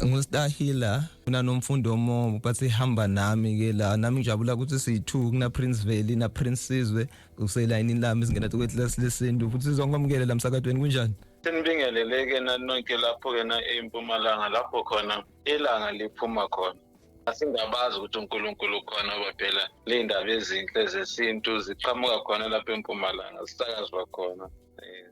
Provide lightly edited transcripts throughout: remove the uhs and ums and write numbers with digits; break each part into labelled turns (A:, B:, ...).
A: Ngustahila kuna nomfundo mo bathi hamba nami ke la, nami ngijabula ukuthi siyi2 kuna Prince Valley na Prince Sizwe uselayinini lami, singena kweclass lesintu futhi sizongamukela la msakadweni. Kunjani?
B: Sinibingelele ke nonke lapho ke na eMpumalanga, lapho khona ilanga liphuma khona. Asingabazi ukuthi uNkulunkulu ukhona, ngoba phela le ndaba ezinhle zesintu ziqhamuka khona lapha eMpumalanga, zisakazwa khona.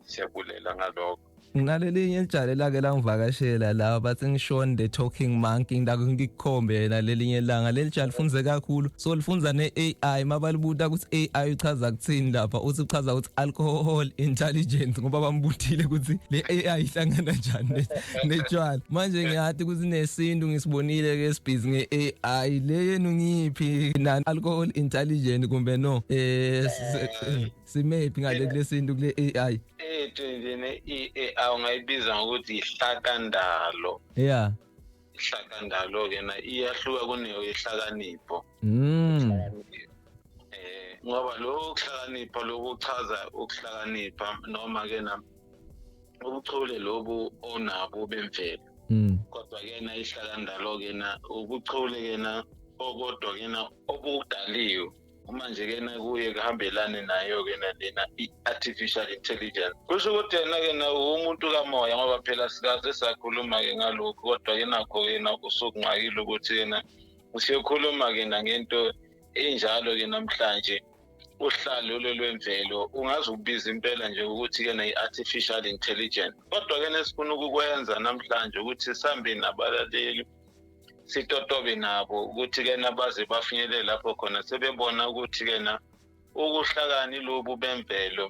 B: Siyabulela ngalokho.
A: Nginalelinye lijale lake langivakashela la, bathi ngishone the talking monkey, ngidake ngikukhombe yena lelinye ilanga. Leli jali lifunze kakhulu, so lifunza ne-AI. Mabalibuta ukuthi AI uchaza kuthini lapha, uthi uchaza ukuthi alcohol intelligence, ngoba bambutile ukuthi le AI ihlangana njani netshwala. Manje ngiyathi ukuthi nesintu ngisibonile ke sibhizi nge-AI le yenu, ngiyiphi na alcohol intelligent kumbe no simephi ngale kulesintu kule AI?
B: Ethu nje ne-AI ungayibiza ngokuthi ihlakandalo. Ihlakandalo ke na iyahluka kuneyo ihlakanipho. Ngoba lo kuhlakanipha lokuchaza ukuhlakanipha noma ke na ubuchule lobu onabo bemvelo. Kodwa ke na ihlakandalo ke na ubuchule ke na okodwa ke na obudaliwe. Manje ke na kuye kuhambelane nayo ke na lena i-artificial intelligence. Kusho ukuthi yena ke na umuntu kamoya, ngoba phela sikaze sakhuluma ke ngalokhu, kodwa ke nakho ke na usukunqakile ukuthi yena usiyokhuluma ke na ngento enjalo ke namhlanje. Uhlalo lolu lwemvelo ungaze ukubiza impela nje ukuthi ke na i-artificial intelligence, kodwa ke nesifuna ukukwenza namhlanje ukuthi sihambe nabalaleli, sitotobe nabo ukuthi ke nabaze bafinyelele lapho khona sebebona ukuthi ke na ukuhlakani lobu bemvelo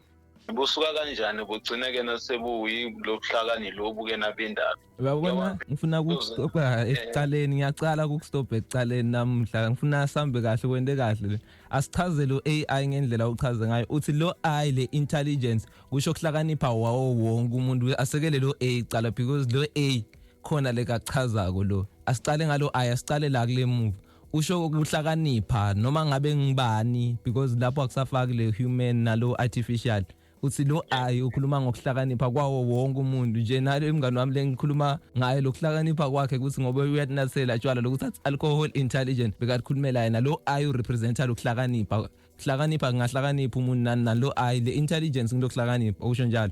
B: busuka kanjani bugcine ke nasebuyi lobuhlakani lobu ke nabindaba.
A: Uyabona, ngifuna ukukustopa ekucaleni, ngiyacala ukukustopa ekucaleni namuhla. Ngifuna sambe kahle, kwente kahle. Asichaze lo AI ngendlela uchaze ngayo. Uthi lo I le intelligence kusho kuhlakanipha wawo wonke umuntu. Asekele lo A cala, because lo A khona lekachazako lo. Asicale ngalo I, asicale la kule movie. Usho ukuhlakanipha noma ngabe ngibani, because lapho akusafaki le human nalo artificial. Uthi lo I ukhuluma ngokuhlakanipha kwawo wonke umuntu nje. Nalo imngani wami lengikhuluma ngaye, lokuhlakanipha kwakhe ukuthi ngoba uyatinathela tshwala, lokuthi athi alcohol intelligent, bekakhulumela yena. Lo I urepresenta lokuhlakanipha, kuhlakanipha kungahlakanipha umuntu nani nalo I le intelligence ngilokuhlakanipha, okusho njalo.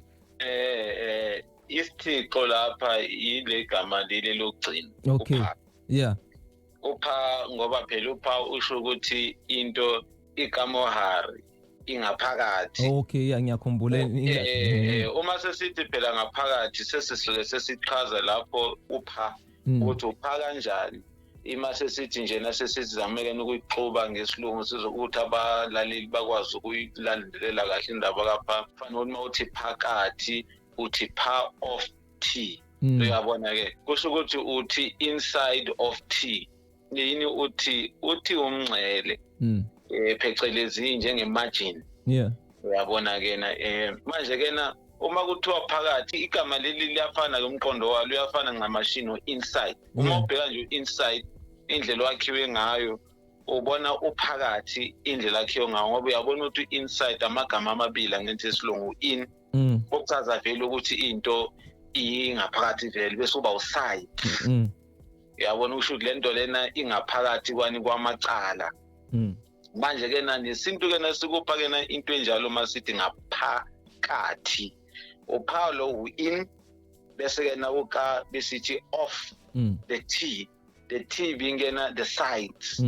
B: Isithixo lapha ile gama leli lokugcina.
A: Okay. Yeah.
B: Upha, ngoba phela upha usho ukuthi into ikamohari ingaphakathi.
A: Okay, yeah, ngiyakhumbula.
B: Uma sesithi phela ngaphakathi, sesisuke sesichaza lapho upha ukuthi upha kanjani. Ima sesithi nje nasesizameke ukuyixuba ngesilungu sizokuthi abalaleli bakwazi ukuyilandelela kahle indaba kapha, fanele uma uthi phakathi uthi pa of t. Uyabona ke, kusho ukuthi uthi inside of t yini, uthi umngcele phecelezi njenge margin. Uyabona ke na, manje ke na uma kuthiwa phakathi, igama leli liyafana ke, umqondo walo uyafana ncamashini inside. Uma ubheka nje inside indlela wakhiwe ngayo, ubona uphakathi indlela akhiwe ngayo, ngoba uyabona ukuthi inside amagama amabili angenza isilungu in okuchaza vele ukuthi into ingaphakathi vele, bese uba uside. Uyabona, usho ukuthi lento lena ingaphakathi kwani kwamacala. Manje ke na nesintu ke nasikupha ke na into enjalo, masithi ngaphakathi, uphawu lo u-in, bese ke na uka besithi off the t, the t bingena the sides,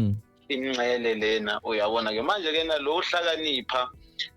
B: ingcele lena. Uyabona ke manje ke na lo uhlakanipha,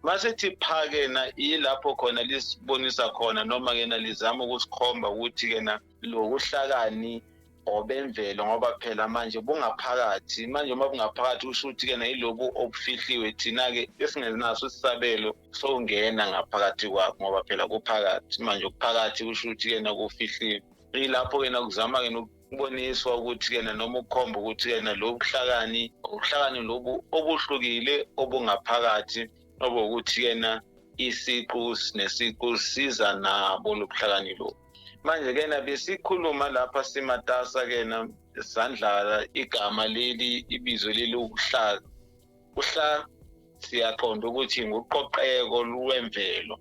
B: masithi pha ke na ilapho khona lisibonisa khona noma ke na lizama ukusikhomba ukuthi ke na lokuhlakani obemvelo, ngoba phela manje bungaphakathi. Manje uma bungaphakathi, usho ukuthi ke na ilobu obufihliwe, thina ke esingenaso isabelo sokungena ngaphakathi kwakho, ngoba phela kuphakathi. Manje kuphakathi kusho ukuthi ke na kufihliwe. Ilapho ke na kuzama ke ukuboniswa ukuthi ke na noma ukukhomba ukuthi ke na lo buhlakani, ubuhlakani lobu obuhlukile obungaphakathi, obokuthi ke na isiqu nesiqu siza nabo lobuhlakani lobu. Manje ke na besikhuluma lapha simatasa ke na sandlala igama leli, ibizo leli ukuhlaka. Uhla siyaqonda ukuthi nguqoqeko lwemvelo.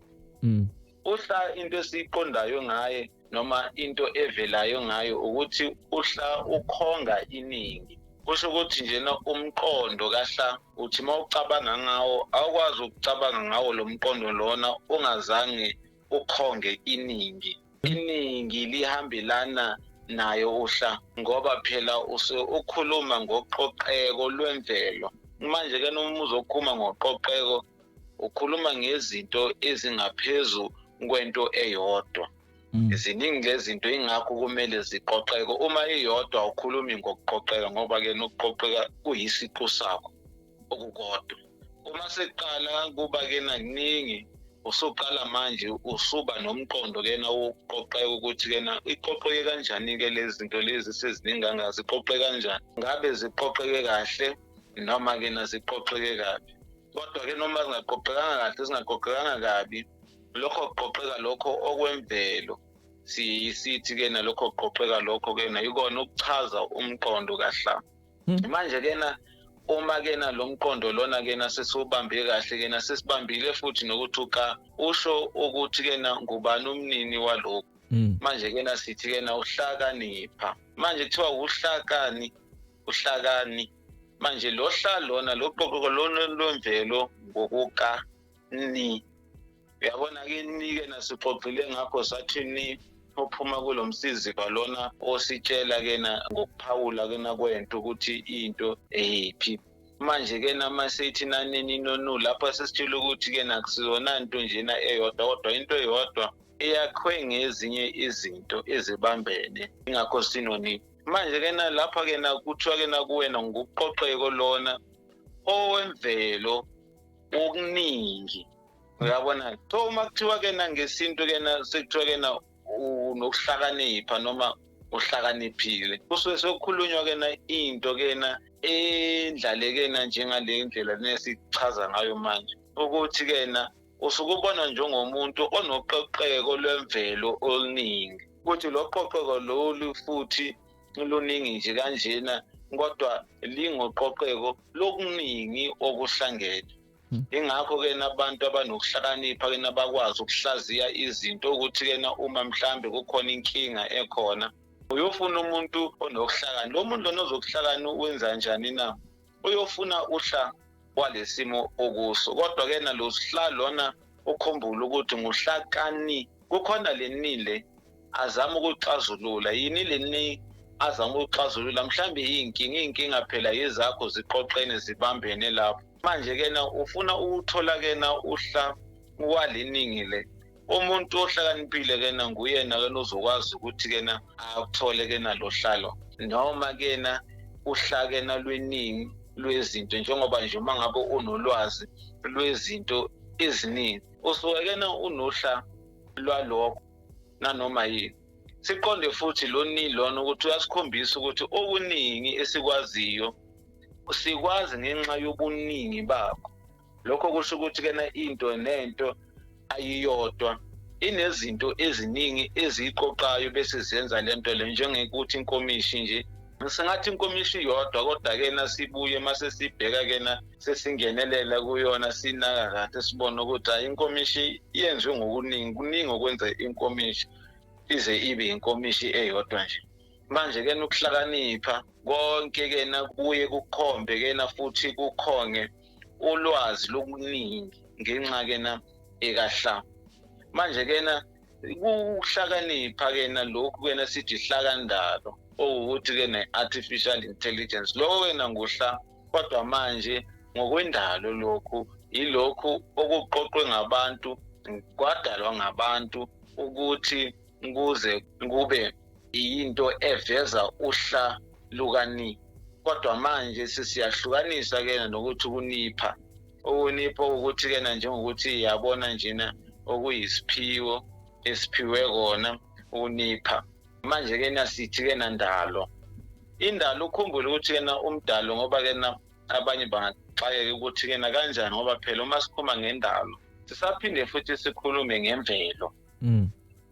B: Uhla into esiyiqondayo ngaye noma into evelayo ngayo ukuthi uhla ukhonga iningi. Kusho ukuthi njena umqondo kahla uthi mawucabanga ngawo awukwazi ukucabanga ngawo lo mqondo lona ungazange ukhonge iningi. Iningi lihambelana nayo uhla ngoba phela ukhuluma ngoqoqeko lwemvelo. Manje ke noma uzokhuluma ngoqoqeko ukhuluma ngezinto ezingaphezu kwento eyodwa. Ziningi lezinto ingakho kumele ziqoqeke. Uma iyodwa ukhulumi ngokuqoqeka ngoba ke nokuqoqeka kuyisiqu sakho okukodwa. Uma seqala kuba ke nakuningi usuqala manje usuba nomqondo kena wokuqoqeka ukuthi kena iqoqeke kanjani ke lezi zinto lezi seziningi kangaka, ziqoqeke kanjani, ngabe ziqoqeke kahle noma kena ziqoqeke kabi. Kodwa ke noma zingaqoqekanga kahle zingaqoqekanga kabi, lokho kuqoqeka lokho okwemvelo sithi ke nalokho kuqoqeka lokho ke nayikona ukuchaza umqondo kahla. Manje kena uma kena lo mqondo lona kena sesiwubambe kahle kena sesibambile futhi nokuthi uka usho ukuthi kena ngubani umnini walokho. Manje kena sithi kena uhlakanipha. Manje kuthiwa uhlakani, uhlakani. Manje lo hla lona lo qoqeko lona lwemvelo ngokuka ni. Uyabona ke ni ke nasixoxile ngakho sathi ni ophuma kulomsizi kwalona ositshela kena ngokuphawula kena kwento ukuthi into eyiphi. Manje ke namasithi nanini nonu lapha sesitshela ukuthi ke nakusizona into njena eyodwa, kodwa into eyodwa eyakhwe ngezinye izinto ezibambene, ingakho sinoni. Manje ke lapha ke kuthiwa ke kuwena ngokuqoqeko lona owemvelo okuningi. Uyabona, so uma kuthiwa ke ngesintu ke sekuthiwa ke unokuhlakanipha noma uhlakaniphile, kusuke sekukhulunywa kena into kena endlalekena njengale ndlela nesichaza ngayo manje, ukuthi kena usukubona njengomuntu onoqeqeko lwemvelo oluningi, ukuthi lo qoqeko lolu futhi luningi nje kanjena, kodwa lingoqoqeko lokuningi okuhlangene. Ingakho ke nabantu abanokuhlakanipha ke nabakwazi ukuhlaziya izinto ukuthi kena uma mhlambe kukhona inkinga ekhona uyofuna umuntu onokuhlakani. Lo muntu lona ozokuhlakani wenza njani na? Uyofuna uhla walesimo okuso. Kodwa ke nalo hla lona ukhumbule ukuthi nguhlakani, kukhona lenile azama ukuxazulula. Yini leni azama ukuxazulula? Mhlambe iyinkinga, inkinga phela yezakho ziqoqene zibambene lapho. Manje kena ufuna ukuthola kena uhla waliningi le. Umuntu ohlakaniphile kena nguyena kena uzokwazi ukuthi kena akuthole kena lo hlalo noma kena uhlakena lweningi lwezinto, njengoba nje uma ngabe unolwazi lwezinto eziningi usuke kena unohla lwalokho nanoma yini. Siqonde futhi lo ni lona ukuthi uyasikhombisa ukuthi okuningi esikwaziyo sikwazi ngenxa yobuningi bakho. Lokho kusho ukuthi kena into nento ayiyodwa, inezinto eziningi eziqoqayo bese zenza lento le, njengokuthi inkomishi nje singathi inkomishi iyodwa, kodwa kena sibuye mase sibheka kena sesingenelela kuyona sinaka kahle sibone ukuthi hayi inkomishi yenziwe ngokuningi, kuningi okwenza inkomishi ize ibe inkomishi eyodwa nje. Manje kena ukuhlakanipha konke kena kuye kukhombe kena futhi kukhonge ulwazi lokuningi ngenxa kena ekahla. Manje kena kuhlakanipha kena lokhu kena sithi hlakandalo, okuwukuthi kena artificial intelligence, lokho kena nguhla. Kodwa manje ngokwendalo lokhu yilokhu okuqoqwe ngabantu, kwadalwa ngabantu ukuthi kuze kube into eveza uhla lukani. Kodwa manje sesiyahlukanisa kena nokuthi ukunipha, ukunipha ukuthi kena njengokuthi yabona njena okuyisiphiwo esiphiwe kona ukunipha. Manje kena sithi kena ndalo, indalo ukhumbule ukuthi kena umdalo, ngoba kena abanye bangaxakeka ukuthi kena kanjani, ngoba phela uma sikhuluma ngendalo sisaphinde futhi sikhulume ngemvelo.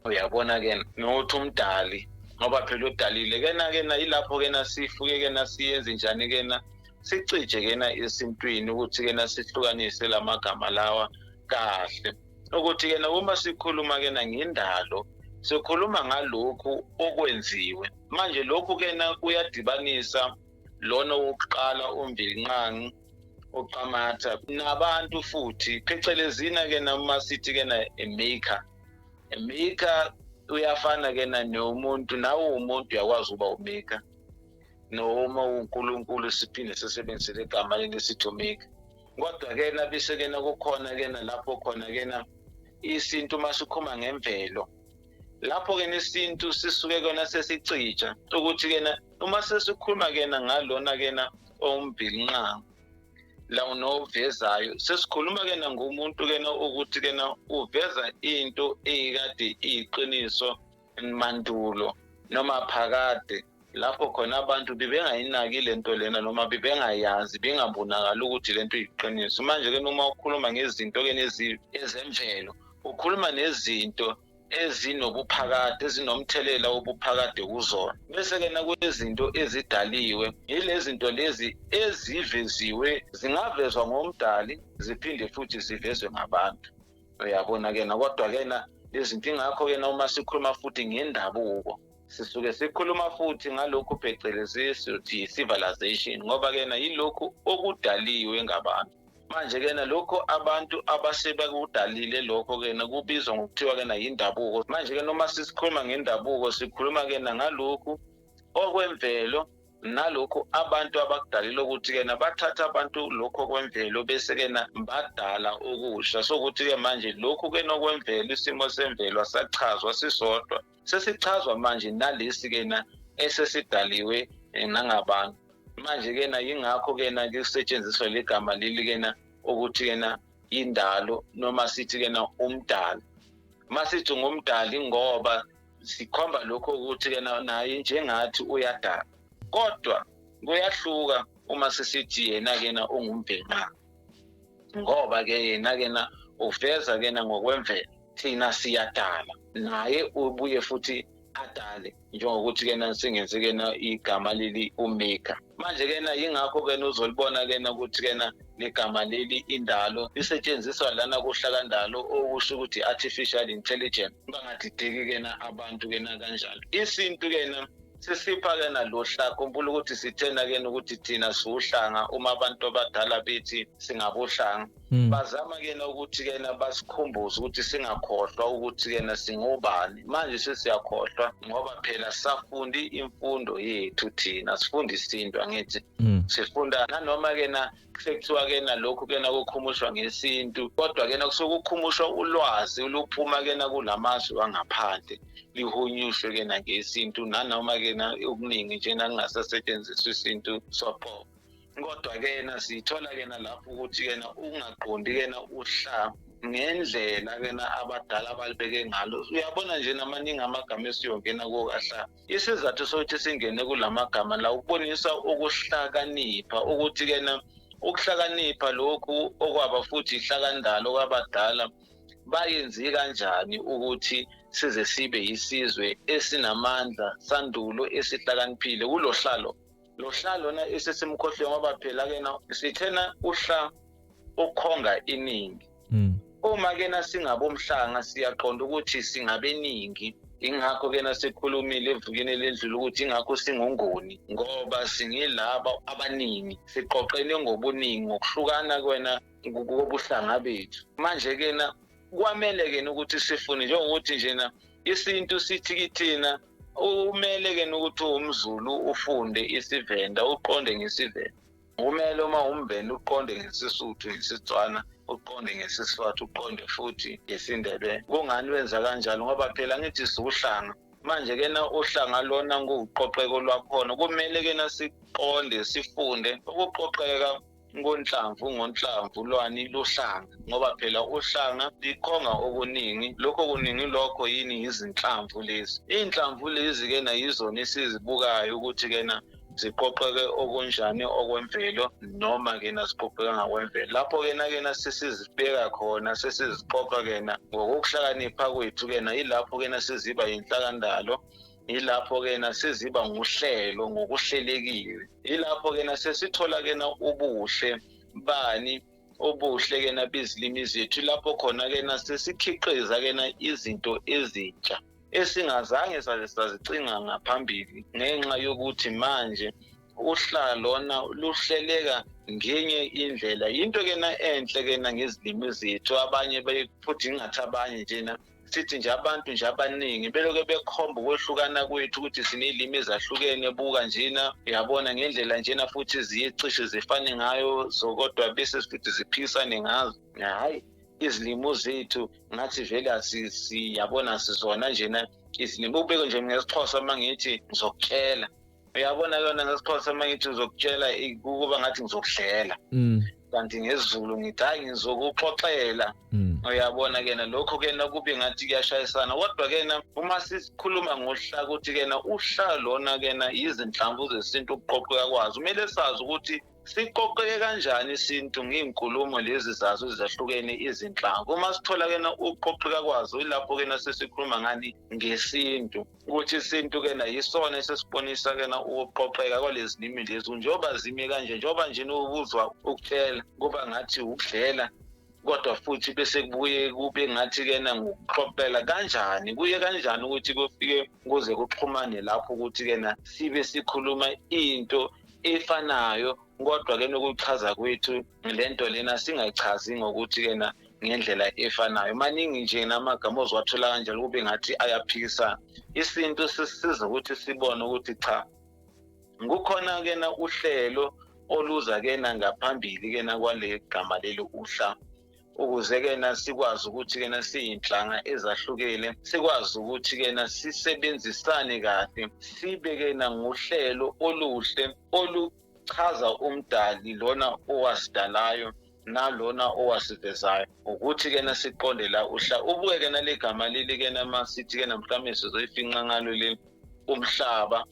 B: Uyabona kena nokuthi umdali, ngoba phela udalile kena kena ilapho kena sifuke kena siyenze njani kena sicije kena esintwini ukuthi kena sihlukanise lamagama lawa kahle, ukuthi kena uma sikhuluma kena ngendalo Sikhuluma ngalokhu okwenziwe. Manje lokhu kena kuyadibanisa lona wokuqala uMvelinqangi oqamatha nabantu futhi, phecelezina ke noma sithi ke na a maker. A maker uyafana ke na nomuntu, nawe umuntu uyakwazi ukuba umaker, noma uNkulunkulu siphinde sisebenzise legama leli sithi umaker. Kodwa ke na bese ke na kukhona ke na lapho khona ke na isintu masikhuluma ngemvelo, lapho ke nesintu sisuke kona sesicija ukuthi ke na uma sesikhuluma ke na ngalona ke na oMvelinqangi la unovezayo, sesikhuluma ke na ngumuntu ke na ukuthi ke na uveza into eyikade iyiqiniso mandulo noma phakade, lapho khona abantu bebengayinaki lento lena noma bebengayazi, bengabonakali ukuthi lento iyiqiniso. Manje ke noma ukhuluma ngezinto ke ezemvelo, ukhuluma nezinto ezinobuphakade, ezinomthelela wobuphakade kuzona. Bese ke nakunezinto ezidaliwe, yilezinto lezi eziveziwe, zingavezwa ngomdali ziphinde futhi zivezwe ngabantu. Uyabona ke na, kodwa ke na lezinto, ingakho ke na uma sikhuluma futhi ngendabuko sisuke sikhuluma futhi ngalokhu phecelezi sithi civilization, ngoba ke na yilokhu okudaliwe ngabantu. Manje ke na lokho abantu abasebekudalile lokho ke na kubizwa ngokuthiwa ke na yindabuko. Manje ke noma sisikhuluma ngendabuko sikhuluma ke na ngalokhu okwemvelo nalokhu abantu abakudalile, ukuthi ke na bathatha abantu lokho kwemvelo bese ke na badala okusha. So ukuthi ke manje lokhu ke nokwemvelo, isimo semvelo asachazwa sisodwa, sesichazwa manje nalesi ke na esesidaliwe nangabantu. Manje ke na yingakho ke na kusetshenziswa legama leli ke na ukuthi ke na indalo, noma sithi ke na umdali. Masithi ngumdali ngoba sikhomba lokho ukuthi ke na naye njengathi uyadala, kodwa kuyahluka uma sisithi yena ke na unguMvelinqangi, ngoba ke yena ke na uveza ke na ngokwemvelo, thina siyadala, naye ubuye futhi adale, njengokuthi ke na singenze ke na igama leli umaker. Manje ke na yingakho ke uzolibona ke na ukuthi ke na legama leli indalo lisetshenziswa lana kuhlakandalo, okusho ukuthi artificial intelligence, bangadideki ke na abantu ke na kanjalo. Isintu ke na sisipha ke na lo hlaka, khumbula ukuthi sithena ke ukuthi thina siwuhlanga, uma abantu abadala bethi singabohlanga, bazama ke na ukuthi ke na basikhumbuze ukuthi singakhohlwa ukuthi ke na singobani. Manje sesiyakhohlwa ngoba phela safundi imfundo yethu, thina sifunda isintu, angithi sifunda nanoma ke na sekuthiwa ke na lokhu ke na kukhumushwa ngesintu, kodwa ke na kusuke kukhumushwa ulwazi oluphuma ke na kulamazwe wangaphandle, lihunyushwe ke na ngesintu, nanoma ke na okuningi nje nakungasasetshenziswa isintu soqobo. Kodwa ke na sithola ke na lapho ukuthi ke na ungaqondi ke na uhla ngendlela ke na abadala abalibeke ngalo. Uyabona nje namaningi amagama esiyongena kokahla. Isizathu sokuthi singene kulamagama la ukubonisa ukuhlakanipha, ukuthi ke na ukuhlakanipha lokhu okwaba futhi ihlakandalo kwabadala bayenzi kanjani ukuthi size sibe yisizwe esinamandla sandulo esihlakaniphile kulohlalo lo hlalo na esesimkhohliwe, ngoba phela ke na sithena uhla ukhonga iningi. Uma ke na singabomhlanga siyaqonda ukuthi singabeningi, ingakho ke na sikhulumile evukeni lendlula ukuthi ingakho singongoni, ngoba singilaba abaningi, siqoqene ngobuningi ngokuhlukana kwena kobuhlanga bethu. Manje ke na kwamele ke ukuthi sifune, njengokuthi njena isintu sithi kithina umele ke ukuthi umZulu ufunde isiVenda, uqonde ngesiVenda, kumele uma umVenda uqonde ngesiSuthu, ngesiTswana, uqonde ngesiSwati, uqonde futhi ngesiNdebele. Kungani wenza kanjalo? Ngoba phela ngithi siwuhlanga. Manje ke na uhlanga lona nguqoqeko lwakhona, kumele ke na siqonde sifunde ukuqoqeka ngonhlamvu ngonhlamvu lwani luhlanga, ngoba phela uhlanga likhonga okuningi, lokho kuningi lokho yini izinhlamvu lezi. Iy'nhlamvu lezi ke na yizona esizibukayo ukuthi ke na ziqoqeke okunjani okwemvelo, noma ke na ziqoqeka ngakwemvelo. Lapho ke na ke na sesizibeka khona, sesiziqoqa ke na ngokuhlakanipha kwethu ke na, yilapho ke na siziba yinhlakandalo, yilapho ke na siziba nguhlelo ngokuhlelekile, yilapho ke na sesithola ke na ubuhle bani, ubuhle ke na bezilimi zethu, lapho khona ke na sesikhiqiza ke na izinto ezintsha. Esingazange saze sazicinga ngaphambili, ngenxa yokuthi manje uhla lona luhleleka ngenye indlela. Into kena enhle kena ngezilimi zethu, abanye futhi ingathi abanye njena sithi nje abantu nje abaningi beloke bekhomba ukwehlukana kwethu ukuthi sinezilimi ezahlukene, buka njena uyabona ngendlela njena futhi ziyecishe zifane ngayo kodwa bese futhi ziphisane ngazo. Hhayi, izilimi zethu ngathi vele siyabona sizona njena izilimi. Ubeke nje ngesiXhosa uma ngithi ngizokutshela, uyabona yona ngesiXhosa uma ngithi ngizokutshela kuba ngathi ngizokudlela, kanti ngesiZulu ngithi hayi ngizokuxoxela. Uyabona kena lokho kena kube ngathi kuyashayisana, kodwa kena uma sikhuluma ngohla ukuthi kena uhla lona kena izinhlamvu zesintu ukuqoqeka kwazo, kumele sazi ukuthi siqoqeke kanjani isintu ngey'nkulumo lezi zazo ezahlukene izinhlamvu. Uma sithola kena ukuqoqeka kwazo, ilapho kena sesikhuluma ngani ngesintu, ukuthi isintu kena yisona esesibonisa kena ukuqoqeka kwalezi limi lezi, njengoba zimi kanje, njengoba nje ubuzwa ukutshela kuba ngathi ukudlela, kodwa futhi bese kubuye kube ngathi kena ngokuxoxela. Kanjani kuye kanjani ukuthi kufike kuze kuxhumane lapho ukuthi kena sibe sikhuluma into efanayo, kodwa ke nokuchaza kwethu lento lena singayichazi ngokuthi kena ngendlela efanayo. Maningi nje namagama ozowathola kanjalo kube ngathi ayaphikisana. Isintu sisiza ukuthi sibone ukuthi cha, kukhona kena uhlelo oluza kena ngaphambili kena kwale gama leli uhla, ukuze kena sikwazi ukuthi kena siyinhlanga ezahlukile, sikwazi ukuthi kena sisebenzisane kahle, sibe kena ngohlelo oluhle oluchaza umdali lona owasidalayo nalona owasivezayo, ukuthi kena siqonde la uhla. Ubuke kena legama leli kena masithi kena mhlawumbe sizoyifinqa ngalo leli umhlaba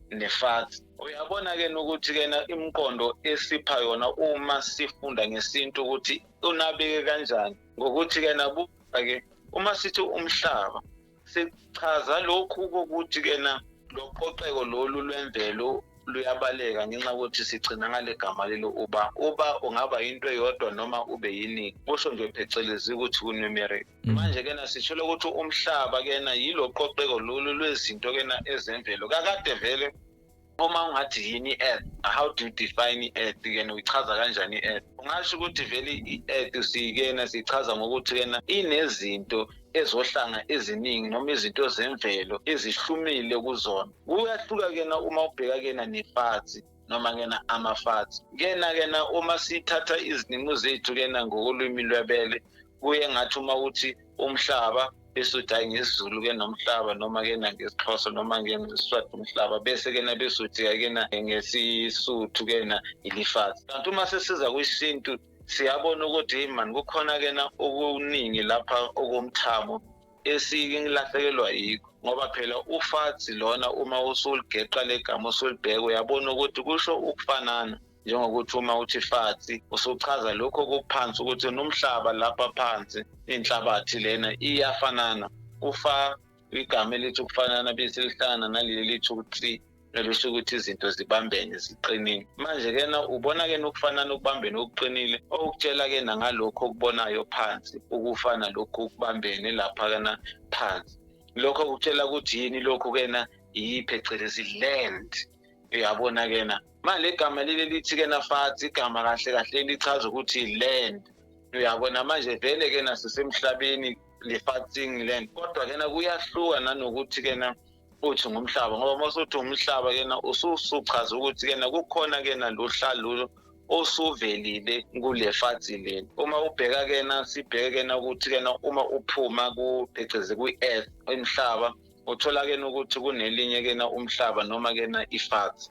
B: nefathi. Uyabona kena ukuthi kena imiqondo esipha yona uma sifunda ngesintu ukuthi unabeke kanjani, ngokuthi kena buka ke uma sithi umhlaba sichaza lokhu kokuthi kena loqoqeko lolu lwemvelo luyabaleka ngenxa yokuthi sigcina ngale gama lelo uba. Uba ungaba into eyodwa noma ube yiningi, kusho nje phecelezi ukuthi ku-numeric. Manje kena sitshela ukuthi umhlaba kena yilo qoqeko lolu lwezinto kena ezemvelo. Kakade vele uma ungathi yini i-earth, how do you define i-earth kena, uyichaza kanjani i-earth? Ungasho ukuthi vele i-earth sikena siyichaza ngokuthi kena inezinto ezohlanga eziningi noma izinto zemvelo ezihlumile kuzona. Kuyahluka kena uma ubheka kena nefathi noma kena amafathi. Kena kena uma sithatha izilimi zethu kena ngokolwimi lwebele, kuye ngathi uma uthi umhlaba bese uthi hayi ngesiZulu ke nomhlaba, noma ke ngesiXhosa noma ngeSiswati umhlaba, bese ke bese uthi ke ngesisuthu ke ilifathi. Kanti uma sesiza kwisintu siyabona ukuthi man kukhona kena okuningi lapha okomthamo esingilahlekelwa yikho, ngoba phela ufathi lona uma usuligeqa legama usulibheka uyabona ukuthi kusho ukufanana, njengokuthi uma uthi fathi usuchaza lokho okuphansi ukuthi nomhlaba lapha phansi inhlabathi lena iyafanana. Ufa igama elithi ukufanana bese lihlangana naleli lithi ukuthi elisho ukuthi izinto zibambene ziqinile. Manje kena ubona kena ukufanana ukubambene okuqinile okutshela kena ngalokho okubonayo phansi, ukufana lokhu ukubambene lapha kana phansi, lokho kutshela ukuthi yini lokhu kena yiphecelezi land. Uyabona kena manje igama leli lithi kena fathi, igama kahle kahle lichaza ukuthi land. Uyabona manje vele kena sisemhlabeni le-fathing land, kodwa kena kuyahluka nanokuthi kena uthi ngumhlaba, ngoba masuthi umhlaba kena usuchaza ukuthi kena kukhona kena lohlalo osuvelile kule fathi leli. Uma ubheka kena sibheke kena ukuthi kena uma uphuma kuphecelezi kwi-earth umhlaba, uthola kena ukuthi kunelinye kena umhlaba noma kena ifathi.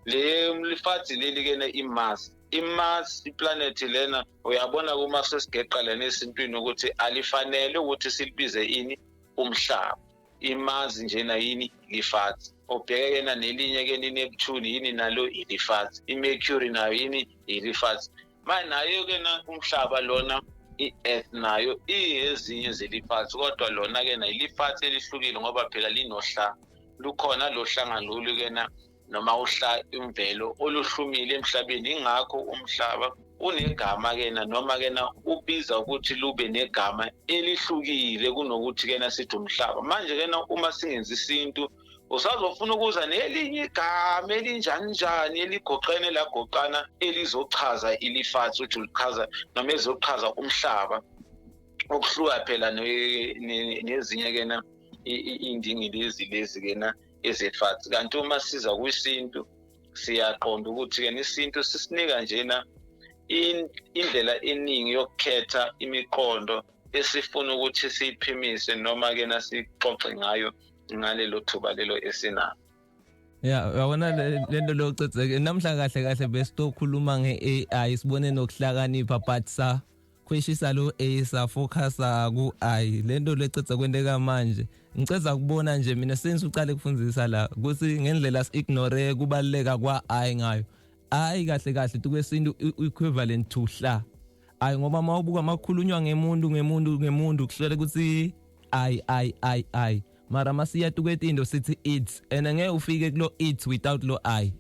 B: Le lifathi leli kena iMars, iMars iplanet lena uyabona kuma sesigeqa lena esintwini ukuthi alifanele ukuthi silibize ini umhlaba. iMars njena yini lifathi. Ubheke kena nelinye ke iNeptune yini nalo ilifathi, iMercury nayo yini ilifathi. Manje nayo kena umhlaba lona i-earth nayo iyezinye zelifathi, kodwa lona kena ilifathi elihlukile ngoba phela linohla, lukhona lo hlanga lolu kena noma uhla imvelo oluhlumile emhlabeni. Ingakho umhlaba Unegama kena noma kena ubiza ukuthi lube negama elihlukile kunokuthi kena sithi umhlaba. Manje kena uma singenza isintu, usazofuna ukuza nelinye igama elinjani njani, eligoqene lagoqana, elizochaza ilifathi, uthi ulichaza noma ezochaza umhlaba, okuhluka phela nezinye kena iy'ndingilizi lezi kena ezefathi. Kanti uma siza kwisintu, siyaqonda ukuthi kena isintu sisinika njena indlela eningi yokukhetha imiqondo esifuna ukuthi siyiphimise noma kena sixoxe ngayo ngalelo thuba lelo esinalo.
A: Ya, uyabona lento locedzeke namhla, kahle kahle besitokhuluma nge-AI, sibone nokuhlakanipha, but sa khweshisa lo A, sa focusa ku I. Lento lecedza kwenteka manje, ngiceza kubona nje mina since uqale kufundisa la ukuthi ngendlela si-ignore kubaluleka kwa I ngayo. I kahle kahle tukwesintu equivalent to hla I, ngoba mawubuka makukhulunywa ngemuntu, ngemuntu, ngemuntu, kuhlele ukuthi I, I, I, I, mara masiya tukwetindo sithi it, and ngeke ufike kulo it without lo I.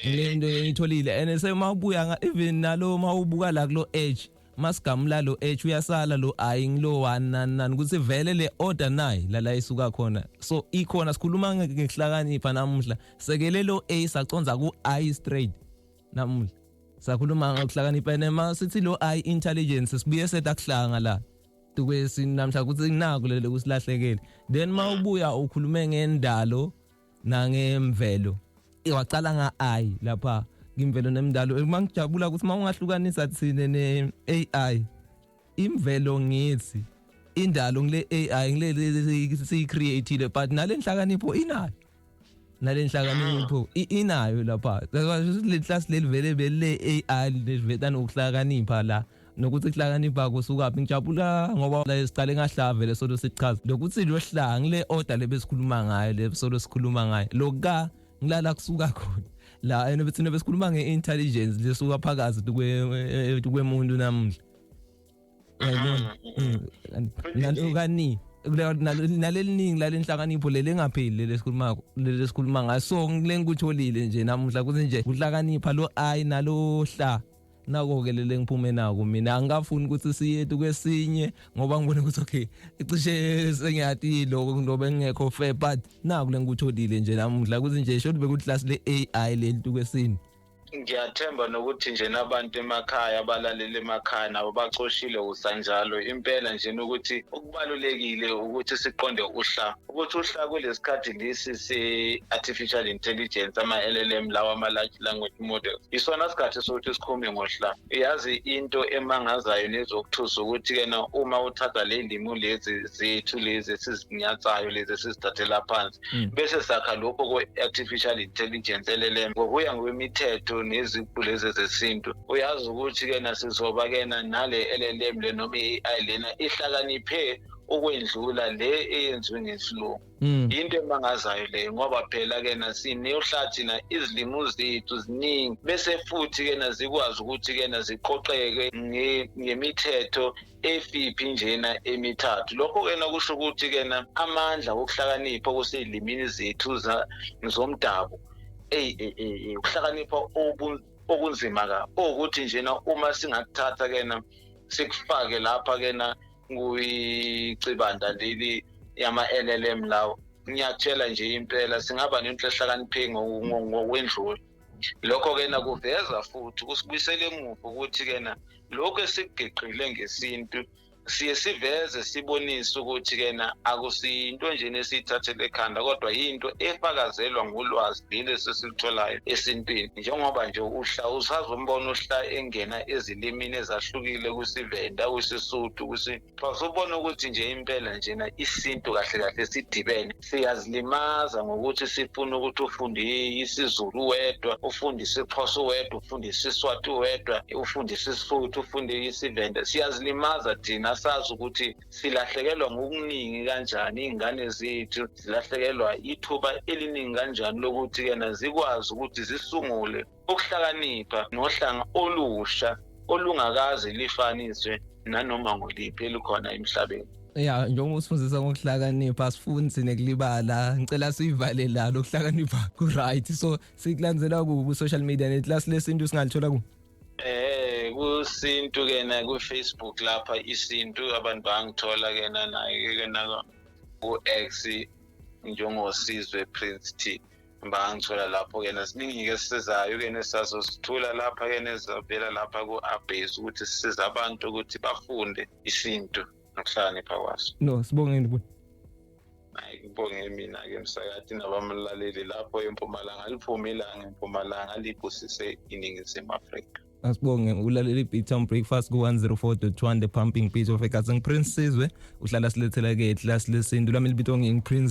A: Le nto ngiyitholile, and semawubuya even nalo mawubuka la kulo H, masigamula lo H, uyasala lo I ngilo 1 nani nani, ukuthi vele le order nayi la la isuka khona. So ikhona, sikhuluma ngekuhlakanipha namuhla, sekele lo A, saconza ku I straight. Namuhla sakhuluma ngokuhlakanipha, nema sithi lo I intelligence, sibuye setha kuhlanga la tukwesi namhla ukuthi naku lele kusilahlekele. Then mawubuya ukhulume ngendalo nangemvelo, wacala nga I lapha imvelo nemndalo. Mangijabula ukuthi mawungahlukanisa thine ne AI, imvelo ngithi indalo ngile AI, ngile siyicreateile, but nalenhlakanipho inayo, nalenhlakanipho inayo lapha. Le class leli vele bele AI leveta nokuhlakanipha la, nokuthi kuhlakanipha kusukaphi. Ngijabula ngoba la siqale ngahlava vele solo sichaza lokuthi lo hla ngile order lebesikhuluma ngayo, le solo sikhuluma ngayo, loka ngilala kusuka khona la, and bethina besikhuluma nge-intelligence lesuka phakathi kwemuntu namuhla, uyayibona nalokani naleliningi lalenhlakanipho leli engapheli lesikhuluma, lesikhuluma ngayo. So ngile ngikutholile nje namuhla ukuthi nje kuhlakanipha lo I nalo hla, nako ke lele ngiphume nako. Mina angikafuni ukuthi siye kwesinye ngoba ngibona ukuthi okay, cishe sengiyati lokho ngoba ngingekho fair, but naku lengikutholile nje namuhla ukuthi nje should be class le AI lento kwesini.
B: Ngiyathemba nokuthi nje nabantu emakhaya, abalaleli emakhaya, nabo bacoshile usanjalo impela nje ukuthi okubalulekile ukuthi siqonde uhla, ukuthi uhla kulesikhathi lesi se-artificial intelligence, ama-LLM lawa, ama-large language models, isona sikhathi sokuthi sikhulume ngohla. Yazi into emangazayo nezokuthusa ukuthi-ke na uma uthatha le limi lezi zethu lezi esizinyatsayo, lezi esizithathela phansi, bese sakha lokho kwe-artificial intelligence, LLM, ngokuya ngokwemithetho neziphu lezi zesintu, uyazi ukuthi-ke na sizoba-ke na nale LLM le noma i-AI lena ihlakaniphe ukwendlula le eyenziwe ngesilungu. Into emangazayo leyo, ngoba phela ke na sineyohla thina, izilimi zethu ziningi, bese futhi ke na zikwazi ukuthi ke na ziqoqeke ngemithetho efiphi njena emithathu. Lokho ke na kusho ukuthi ke na amandla wokuhlakanipha okuseyilimini zethu zomdabu, ey, ukuhlakanipha okunzima kabi, okuthi njena uma singakuthatha ke na sikufake lapha ke na kuyicibanda leli yama-LLM lawo, ngiyakutshela nje impela singaba nento ehlakaniphe ngokwendlula. Lokho-ke nakuveza futhi kusibuyisela emuva ukuthi-ke na lokhu esikugeqile ngesintu siye siveze sibonise ukuthi-ke na akusiyinto nje esiyithathele ekhanda, kodwa yinto efakazelwa ngolwazi leli esesikutholayo esintwini. Njengoba nje uhla usazombona uhla engena ezilimini ezahlukile, kwisivenda, kwisisuthu, kwisiXhosa, ubone ukuthi nje impela njena isintu kahle kahle sidibene. Siyazilimaza ngokuthi sifune ukuthi ufunde isiZulu wedwa, ufunde isiXhosa wedwa, ufunde isiSwati wedwa, ufunde isiSuthu, ufunde isiVenda. Siyazilimaza thina, sazi ukuthi silahlekelwa ngokuningi kanjani. Iy'ngane zethu zilahlekelwa ithuba eliningi kanjani lokuthi-ke zikwazi ukuthi zisungule ukuhlakanipha nohlanga olusha olungakaze lifaniswe nanoma ngoliphi elikhona emhlabeni.
A: Ya, njengoba usifundisa ngokuhlakanipha, asifuni sine kulibala, ngicela siyivale la lokuhlakanipha ku right. So sikulandzela ku social media, neclass lesintu singalithola ku
B: Kusintu ke na ku-Facebook lapha isintu, abantu bangithola ke na naye ke na ku-X njengoSizwe Prince T, bangithola lapho ke. Siningi-ke esisizayo ke nesazosithula lapha ke, nezavela lapha ku-Abase, ukuthi sisize abantu ukuthi bafunde isintu nokuhlakanipha kwaso.
A: No, sibongeni buti.
B: Hayi, ngibonge mina-ke msakati nabamlaleli lapho eMpumalanga. Liphume ilanga eMpumalanga, libusise iNingizimu Afrika.
A: Asibonge. Ulalela i-Beat Breakfast ku-104.1, the pumping beat of ekasi. Prince Sizwe uhlala silethela ke class lesintu lami libito ngingi Prince.